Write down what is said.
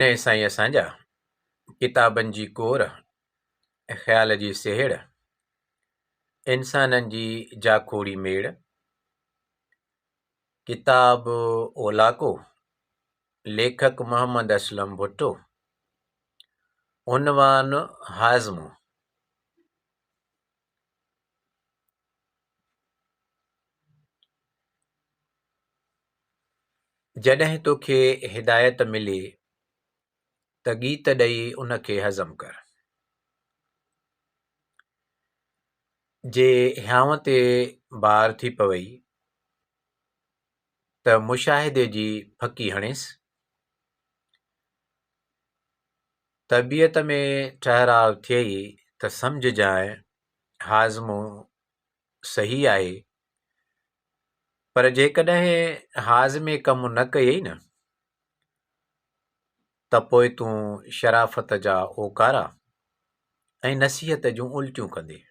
ڏنئي سائين اسان جا، ڪتابن جي ڪور، خيال جي سهيڙ، انسانن جي جاکوڙي ميڙ، ڪتاب اولاڪو، ليکڪ محمد اسلم ڀٽو، عنوان هاضمو. جڏهن توکي هدايت ملي ته ڳيت ڏئي ان کي هضم ڪر. جي هيانء تي بار ٿي پوئي ته مشاهدي جي ڦڪي هڻيس. طبيعت ۾ ٺهراء ٿئي ته سمجهجانء هاضمو صحيح آهي پر جيڪڏهن هاضمي ڪم نه ڪيئي نه ته پوء تون شرافت جا اوڪارا ۽ نصيحت جون الٽيون ڪندين.